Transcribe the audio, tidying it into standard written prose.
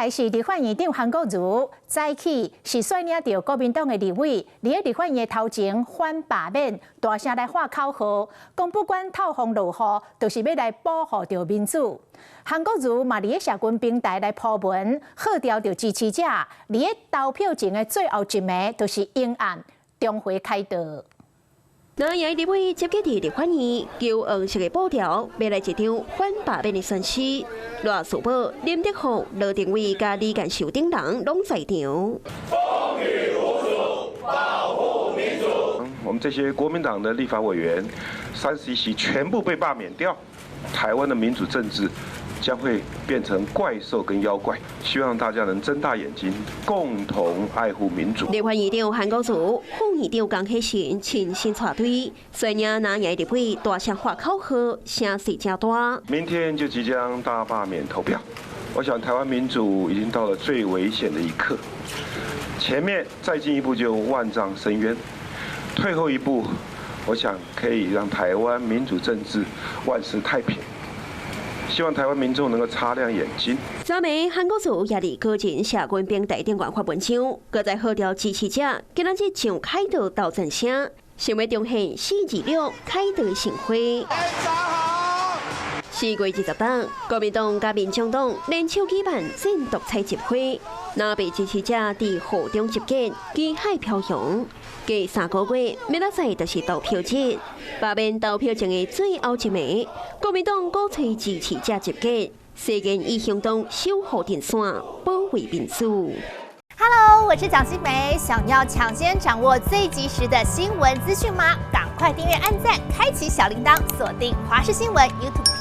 來是立法院長韓國瑜，早起是率領著國民黨的立委，佇咧立法院的頭前反罷免，大聲來喊口號，講不管透風落雨，就是欲來保護著民主。韓國瑜嘛佇咧社群平台來鋪文，號召著支持者，佇咧投票前的最後一暝，就是永暗重回凱道。藍營立委集結佇立法院，求黃色的布條，欲來一場反罷免的宣示。賴士葆、林德鳳、羅庭偉佮李幹秀等人攏在場。風雨無阻，保護民主。我們這些國民黨的立法委員，31席全部被罷免掉，台灣的民主政治將會變成怪獸跟妖怪。希望大家能睜大眼睛，共同愛護民主。立法院長韓國瑜、副院長江啟臣親身帶隊，率領藍營立委大聲喊口號，聲勢誠大。明天就即將大罷免投票，我想台灣民主已經到了最危險的一刻，前面再進一步就萬丈深淵，退後一步，我想可以讓台灣民主政治萬世太平。希望台灣民眾能夠擦亮眼睛。昨暝韓國瑜也佇個人社群平台頂懸發文章，閣再號召支持者，今仔日上凱道鬥陣聲，想欲重現4·26凱道盛會。4月20日，國民黨佮民眾黨聯手舉辦戰獨採集會，藍白支持者佇雨中集結，旗海飄揚。過3個月，明仔載就是投票日。罷免投票前的最後一暝，國民黨鼓吹支持者集結，誓言以行動守護陣線，保衛民主。 Hello，我是蔣新梅，想要搶先掌握最及時的新聞資訊嗎？趕快訂閱、按讚、開啟小鈴鐺，鎖定華視新聞 YouTube。